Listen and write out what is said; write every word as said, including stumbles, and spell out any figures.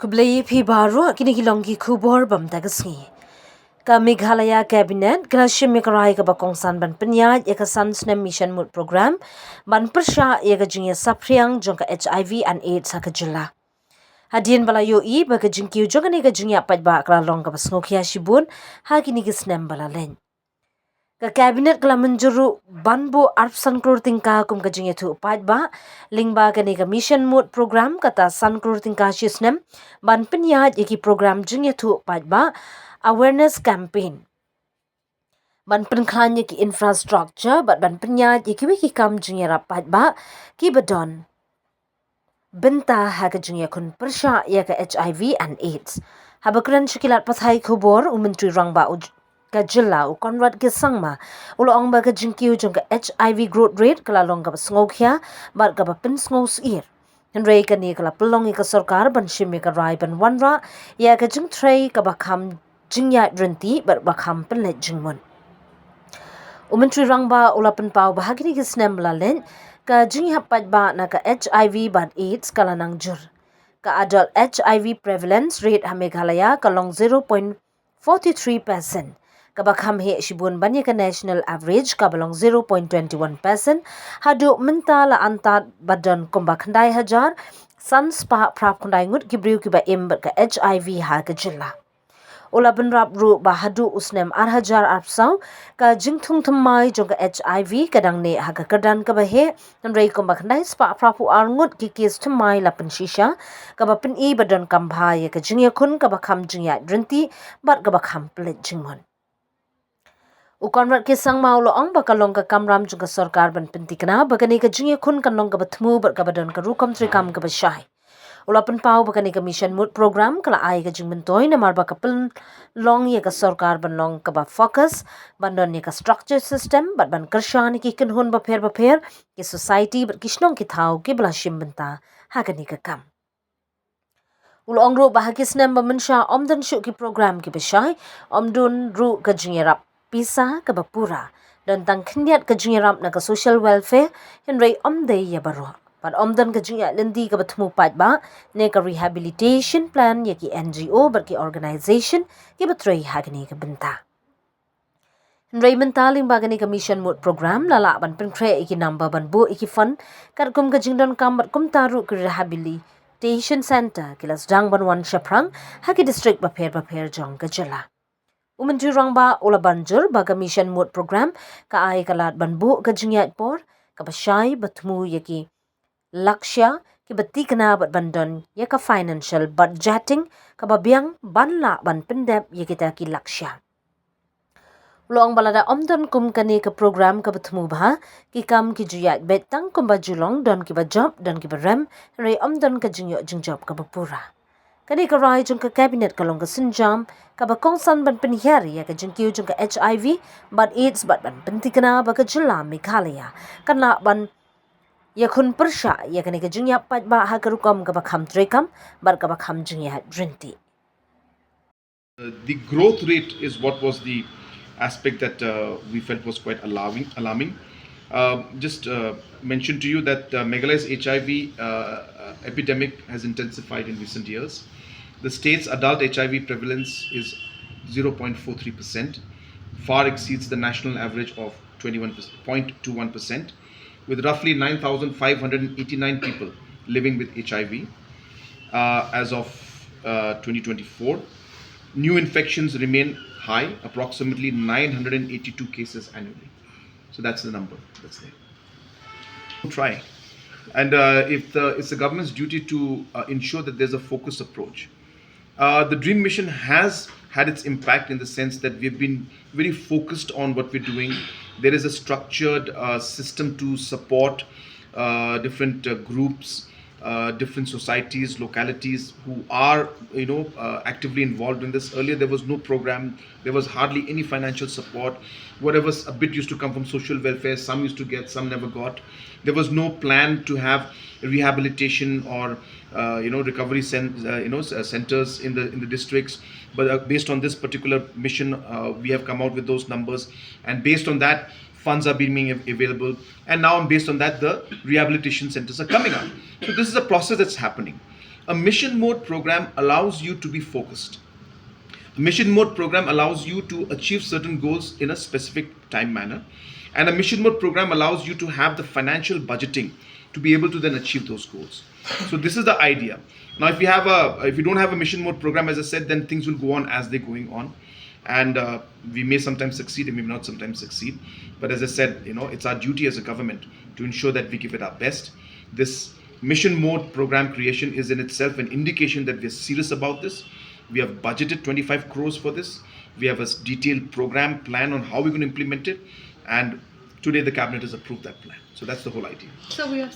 Khublei phi baroh, kine ki long ki khubor bam ta ka sngi. Ka Meghalaya Cabinet ka la shim ïa ka rai kaba kongsan ban pynïaid ïa ka san snem Mission Mood Program ban pyrshah ïa ka jingïasaphriang jong ka H I V and AIDS ha ka jylla. Hadien ba la ïohi ba ka jingkiew jong kane ka jingïap paidbah ka la long kaba sngewkhia shibun ha kine ki snem ba la leit. Ka Cabinet ka la mynjur ruh ban buh arphew san klur tyngka kum ka jingïathuh paidbah lyngba kane ka Mission Mood Program, kata san klur tyngka shi snem, ban pynïaid ïa ki program jingïathuh paidbah, awareness campaign, ban pynkhlaiñ ïa ki infrastructure bad ban pynïaid ïa kiwei ki kam jingïarap paidbah kiba don bynta ha ka jingïakhun pyrshah ïa ka H I V and AIDS. Haba kren sha ki lad pathai khubor, u Myntri Rangbah u j-, ka jylla, u Conrad K Sangma, u la ong ba ka jingkiew jong ka H I V growth rate ka la long kaba sngewkhia bad kaba pynsngewsyier. Hynrei kane ka la pynlong ïa ka sorkar ban shim ïa ka rai ban wanrah ïa ka jingtrei kaba kham jingïaid ryntih bad ba kham pynleit jingmut. U Myntri Rangbah u la pynpaw ba ha kine ki snem ba la leit, ka jingïap paidbah na ka H I V bad AIDS ka la nang jur. Ka adult H I V prevalence rate ha Meghalaya ka long zero point four three percent, kaba kham heh shibun ban ïa ka national average kaba long zero point twenty one percent. Haduh mynta la antad ba don kumba khyndai hajar san spah phra phew khyndai ngut ki briew kiba im bad ka H I V ha ka jylla. U la bynrap ruh ba haduh u snem ar hajar arphew saw, ka jingthung thymmai jong ka H I V ka dang neh ha ka kyrdan kaba heh, hynrei kumba khyndai spah phra phew ar ngut ki kes thymmai la pynshisha, kaba pyni ba donkam bha ïa ka jingïakhun kaba kham jingïaid ryntih bad kaba kham pynleit jingmut. U Conrad K Sangma u la ong ba ka long ka kamram jong ka sorkar ban pynthikna ba kane ka jingïakhun kan long kaba thmu bad kaba don ka rukom treikam kaba shai. U la pynpaw ba kane ka Mission Mood Program ka la ai ka jingmyntoi namar ba ka pynlong ïa ka sorkar ban long kaba focus, ban don ïa ka structure system bad ban kyrshan ïa ki kynhun bapher bapher, ki society bad ki shnong ki thaw kiba la shim bynta ha kane ka kam. U la ong ruh ba ha ki snem ba mynshwa ym don shuh ki program kiba shai, ym don ruh ka jingïarap pisa kaba pura. Don tang khyndiat ka jingïarap na ka social welfare, hynrei ym dei ïa baroh. Bad ym don ka jingïaid lynti kaba thmu paidbah ne ka rehabilitation plan ïa ki N G O bad ki organisation kiba trei ha kane ka bynta. Hynrei mynta lyngba kane ka Mission Mood Program la lah ban pynkhreh ïa ki number ban buh ïa ki fund katkum ka jingdonkam bad kumta ruh ki rehabilitation centre ki la sdang ban wan shaphrang ha ki district bapher bapher jong ka jylla. U Myntri Rangbah u la ban jur ba ka Mission Mood Program ka ai ka lad ban buh ka jingïaid por kaba shai ba thmu ïa ki lakshya kiba thikna bad ban don ïa ka financial budgeting kaba biang ban lah ban pyndep ïa kita ki lakshya. U la ong ba lada ym don kum kane ka program kaba thmu bha, ki kam ki ju ïaid beit tang kumba ju long, don kiba jop, don kiba rem, hynrei ym don ka jingïoh jingjop kaba pura. Kane ka rai jong ka Cabinet ka long ka sienjam kaba kongsan ban pynhiar ïa ka jingkiew jong ka H I V bad AIDS bad ban pynthikna ba ka jylla Meghalaya kan lah ban ïakhun pyrshah ïa kane ka jingïap paidbah ha ka rukom kaba kham treikam bad kaba kham jingïaid ryntih. Uh, the growth rate is what was the aspect that uh, we felt was quite alarming. Alarming. Uh, just uh, mention to you that uh, Meghalaya's H I V uh, uh, epidemic has intensified in recent years. The state's adult H I V prevalence is zero point four three percent, far exceeds the national average of twenty-one point two one percent, with roughly nine thousand five hundred eighty-nine people living with H I V uh, as of uh, twenty twenty-four. New infections remain high, approximately nine hundred eighty-two cases annually. So that's the number that's there. Try. And uh, if the, it's the government's duty to uh, ensure that there's a focused approach. Uh, the DREAM Mission has had its impact in the sense that we've been very focused on what we're doing. There is a structured uh, system to support uh, different uh, groups, uh, different societies, localities who are, you know, uh, actively involved in this. Earlier, there was no program. There was hardly any financial support. Whatever s-, a bit used to come from social welfare, some used to get, some never got. There was no plan to have rehabilitation or uh, you know, recovery cen-, uh, you know, s-, uh, centers in the in the districts. But uh, based on this particular mission, uh, we have come out with those numbers, and based on that, funds are being av- available, and now based on that, the rehabilitation centers are coming up. So this is a process that's happening. A mission mode program allows you to be focused. A mission mode program allows you to achieve certain goals in a specific time manner. And a mission mode program allows you to have the financial budgeting to be able to then achieve those goals. So this is the idea. Now, if you have a, if you don't have a mission mode program, as I said, then things will go on as they're going on. And uh, we may sometimes succeed and we may not sometimes succeed. But as I said, you know, it's our duty as a government to ensure that we give it our best. This mission mode program creation is in itself an indication that we're serious about this. We have budgeted twenty-five crores for this. We have a s- detailed program plan on how we're going to implement it. And today the cabinet has approved that plan. So that's the whole idea. So we have